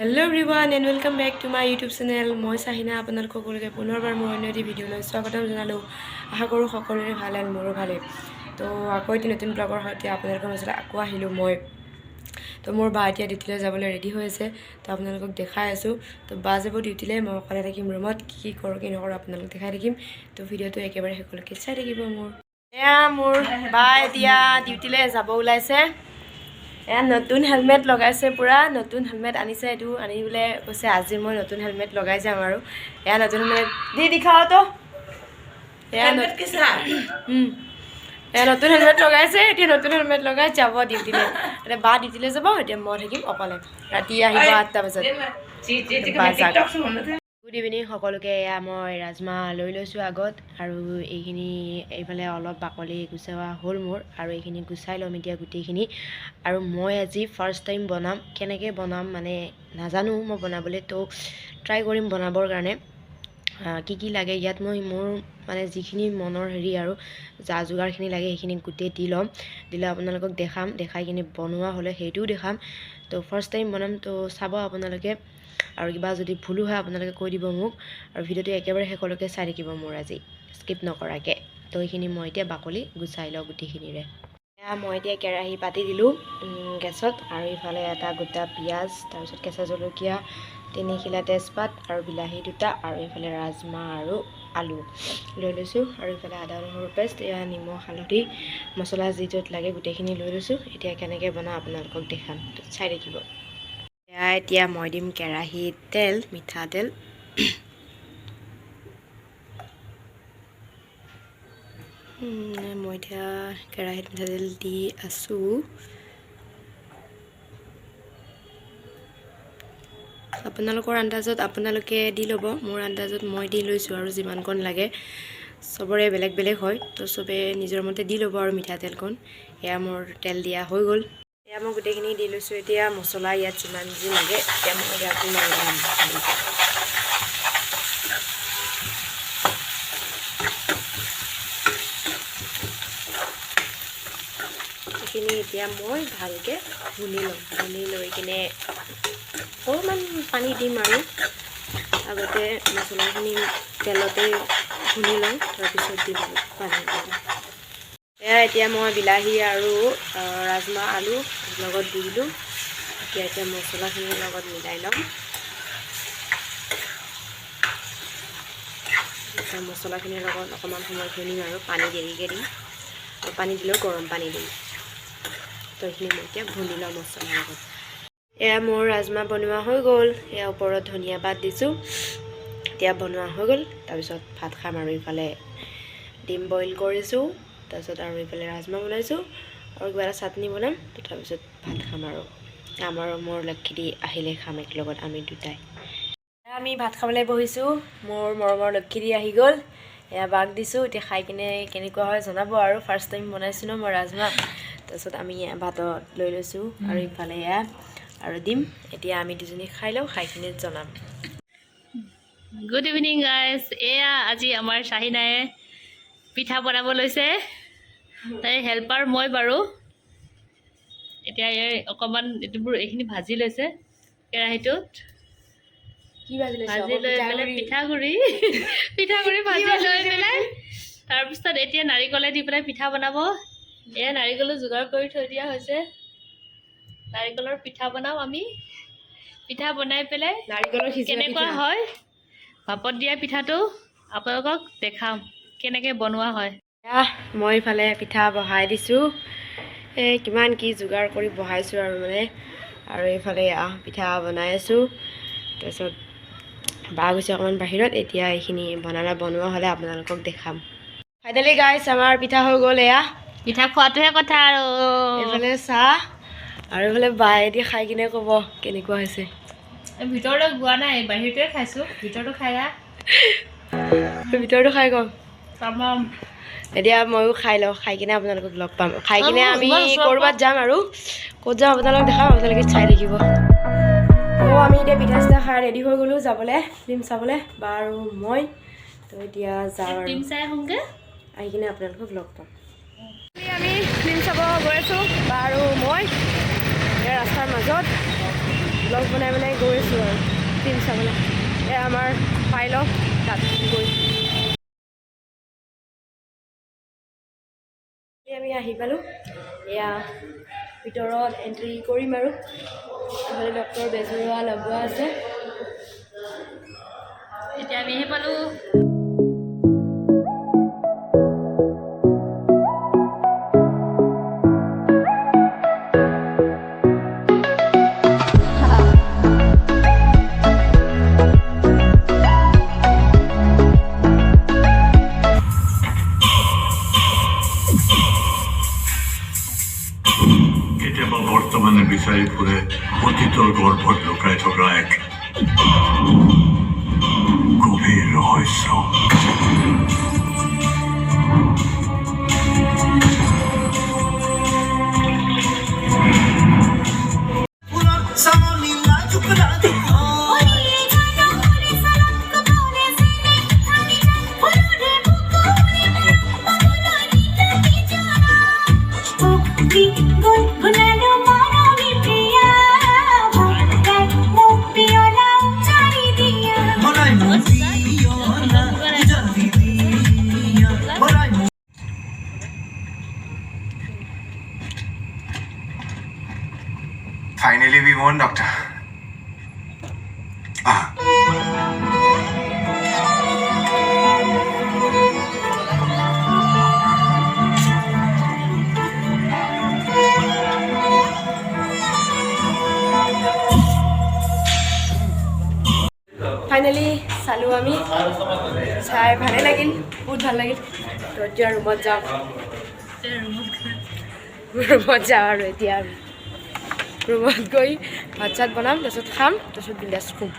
Hello everyone and welcome back to my YouTube channel. মই চাহিনা, আপোনালোক সকলোকে পুনৰবাৰ মোৰ অন্য এটি ভিডিঅ'লৈ স্বাগতম জনালোঁ। আশা কৰোঁ সকলোৰে ভাল এণ্ড মোৰো ভালেই। তো আকৌ এটি নতুন ব্লগৰ সৈতে আপোনালোকৰ মাজলৈ আকৌ আহিলোঁ মই। তো মোৰ বা এতিয়া ডিউটিলৈ যাবলৈ ৰেডি হৈ আছে, তো আপোনালোকক দেখাই আছোঁ। তো বা যাব ডিউটিলৈ, মই অকলে থাকিম ৰুমত। কি কি কৰোঁ, কি নকৰোঁ আপোনালোক দেখাই থাকিম। তো ভিডিঅ'টো একেবাৰে শেষলৈকে চাই থাকিব। মোৰ এয়া মোৰ বা এতিয়া ডিউটিলৈ যাব ওলাইছে। এয়া নতুন হেলমেট লগাইছে, পূৰা নতুন হেলমেট আনিছে। এইটো আনি বোলে কৈছে, আজি মই নতুন হেলমেট লগাই যাম। আৰু এয়া নতুন হেলমেট দি দেখাও। তো এয়া এয়া নতুন হেলমেট লগাইছে। এতিয়া নতুন হেলমেট লগাই যাব ডিউটিলৈ। এতিয়া বা ডিউটিলৈ যাব, এতিয়া মই থাকিম অকলে। ৰাতি আহিব 8টা বজাত। বা যাক। গুড ইভিনিং সকলোকে। এয়া মই ৰাজমাহ লৈ লৈছোঁ আগত আৰু এইখিনি এইফালে অলপ বাকলি গুচোৱা হ'ল মোৰ আৰু এইখিনি গুচাই ল'ম এতিয়া গোটেইখিনি। আৰু মই আজি ফাৰ্ষ্ট টাইম বনাম। কেনেকৈ বনাম মানে নাজানো মই বনাবলৈ, তো ট্ৰাই কৰিম বনাবৰ কাৰণে। কি কি লাগে ইয়াত, মই মোৰ মানে যিখিনি মনৰ হেৰি আৰু যা যোগাৰখিনি লাগে, সেইখিনি গোটেই দি ল'ম। দিলে আপোনালোকক দেখাম, দেখাই কিনে বনোৱা হ'লে সেইটোও দেখাম। তো ফাৰ্ষ্ট টাইম বনাম, তো চাব আপোনালোকে আৰু কিবা যদি ভুলো হয় আপোনালোকে কৈ দিব মোক। আৰু ভিডিঅ'টো একেবাৰে শেষলৈকে চাই থাকিব মোৰ আজি, স্কিপ নকৰাকৈ। তো এইখিনি মই এতিয়া বাকলি গুচাই লওঁ গোটেইখিনিৰে। এয়া মই এতিয়া কেৰাহী পাতি দিলোঁ গেছত আৰু ইফালে এটা গোটা পিঁয়াজ, তাৰপিছত কেঁচা জলকীয়া তিনিখিলা, তেজপাত আৰু বিলাহী দুটা আৰু এইফালে ৰাজমাহ আৰু আলু লৈ লৈছোঁ আৰু ইফালে আদা নহৰু পেষ্ট, এয়া নিমখ, হালধি, মছলা যি য'ত লাগে গোটেইখিনি লৈ লৈছোঁ। এতিয়া কেনেকৈ বনাওঁ আপোনালোকক দেখাম, চাই থাকিব। এয়া এতিয়া মই দিম কেৰাহীত তেল, মিঠাতেল। মই এতিয়া কেৰাহীত মিঠাতেল দি আছোঁ। আপোনালোকৰ আন্দাজত আপোনালোকে দি ল'ব, মোৰ আন্দাজত মই দি লৈছোঁ আৰু যিমানকণ লাগে। চবৰে বেলেগ বেলেগ হয়, তো চবে নিজৰ মতে দি ল'ব আৰু মিঠাতেলকণ। এয়া মোৰ তেল দিয়া হৈ গ'ল। এয়া মই গোটেইখিনি দি লৈছোঁ। এতিয়া মছলা ইয়াত যিমান যি লাগে, এতিয়া মই ইয়াত লগাম ভালকৈ। এইখিনি এতিয়া মই ভালকৈ ভুনি ল'ম। ভুনি লৈ কিনে অকণমান পানী দিম আৰু আগতে মছলাখিনি তেলতে ভুনি লওঁ, তাৰপিছত দিম আৰু পানী দিম। এয়া এতিয়া মই বিলাহী আৰু ৰাজমাহ, আলু লগত দি দিলোঁ। এতিয়া এতিয়া মছলাখিনিৰ লগত মিলাই ল'ম। এতিয়া মছলাখিনিৰ লগত অকণমান সময় ভুনিম আৰু পানী দেৰিকৈ দিম আৰু পানী দিলেও গৰম পানী দিম। তো এইখিনি মই এতিয়া ভুনি লওঁ মছলাৰ লগত। এয়া মোৰ ৰাজমাহ বনোৱা হৈ গ'ল। এয়া ওপৰত ধনিয়া পাত দিছোঁ। এতিয়া বনোৱা হৈ গ'ল, তাৰপিছত ভাত খাম। আৰু ইফালে ডিম বইল কৰিছোঁ, তাৰপিছত আৰু এইফালে ৰাজমাহ বনাইছোঁ আৰু কিবা এটা চাটনি বনাম। তো তাৰপিছত ভাত খাম আৰু আমাৰ মোৰ লক্ষী আহিলে খাম একেলগত আমি দুটাই। আমি ভাত খাবলৈ বহিছোঁ। মোৰ মৰমৰ লক্ষী আহি গ'ল। এয়া বাক দিছোঁ। এতিয়া খাই কিনে কেনেকুৱা হয় জনাব। আৰু ফাৰ্ষ্ট টাইম বনাইছোঁ ন মই ৰাজমাহ। তাৰপিছত আমি ভাতত লৈ লৈছোঁ আৰু ইফালে এয়া আৰু ডিম। এতিয়া আমি দুজনী খাই লওঁ, খাই কিনে জনাম। Good evening guys. এয়া আজি আমাৰ চাহিনাই পিঠা বনাব লৈছে। তাই হেল্পাৰ মই বাৰু। এতিয়া এই অকণমান এইটোবোৰ এইখিনি ভাজি লৈছে কেৰাহীটোত। কি ভাজি লৈছে? ভাজি লৈ পেলাই পিঠাগুড়ি পিঠাগুড়ি ভাজি লৈ পেলাই তাৰপিছত এতিয়া নাৰিকলে দি পেলাই পিঠা বনাব। এয়া নাৰিকলো যোগাৰ কৰি থৈ দিয়া হৈছে। নাৰিকলৰ পিঠা বনাম আমি। পিঠা বনাই পেলাই নাৰিকলৰ সিজোৱা কেনেকুৱা পিঠা। হয় ভাপত দিয়া পিঠাটো আপোনালোকক দেখাম কেনেকৈ বনোৱা হয়। এয়া মই ইফালে পিঠা বহাই দিছোঁ। এই কিমান কি যোগাৰ কৰি বহাইছোঁ আৰু মানে আৰু এইফালে এয়া পিঠা বনাই আছোঁ। তাৰপিছত বা গৈছে অকণমান বাহিৰত। এতিয়া এইখিনি বনালে, বনোৱা হ'লে আপোনালোকক দেখাম। ফাইনেলি গাইছ, আমাৰ পিঠা হৈ গ'ল এয়া। পিঠা খোৱাটোহে কথা আৰু। এইফালে চাহ আৰু এইফালে বায়ে এতিয়া খাই কিনে ক'ব কেনেকুৱা হৈছে। ভিতৰলৈ গোৱা নাই, বাহিৰটোৱে খাইছোঁ। ভিতৰটো খাই আহ। ভিতৰটো খাই কম। তামাম। এতিয়া ময়ো খাই লওঁ, খাই কিনে আপোনালোকক লগ পাম। খাই কিনে অ, আমি ইমান ওচৰৰ ক'ৰবাত যাম আৰু ক'ত যাম আপোনালোকক দেখাম, আপোনালোকে চাই থাকিব। তো আমি এতিয়া পিঠা চিঠা খাই ৰেডি হৈ গ'লোঁ যাবলৈ, ফিল্ম চাবলৈ, বা আৰু মই। তো এতিয়া যাওঁ আৰু ফিল্ম চাই আহোঁগৈ। আহি কিনে আপোনালোকক লগ পাম। আমি ফিল্ম চাব গৈ আছোঁ, বা আৰু মই, এতিয়া ৰাস্তাৰ মাজত। ব্লগ বনাই বনাই গৈ আছোঁ আৰু ফিল্ম চাবলৈ। এয়া আমাৰ পাই লওঁ তাত গৈ। আমি আহি পালোঁ। এয়া ভিতৰত এণ্ট্ৰি কৰিম আৰু এইফালে ডক্টৰ বেজবৰুৱা লগোৱা আছে। এতিয়া আমি আহি পালোঁ। কেতিয়াবা বৰ্তমানে বিচাৰি ফুৰে অতীতৰ গৰ্ভত লুকাই থকা এক গভীৰ ৰহস্য। Finally, we won, doctor. Ah. Finally চালোঁ আমি। চাই ভালেই লাগিল, বহুত ভাল লাগিল। তো এতিয়া ৰুমত যাওঁ, ৰুমত যাওঁ আৰু এতিয়া আমি ৰুমত গৈ ভাত চাত বনাম, তাৰপিছত খাম, তাৰপিছত বিন্দাছ শুম।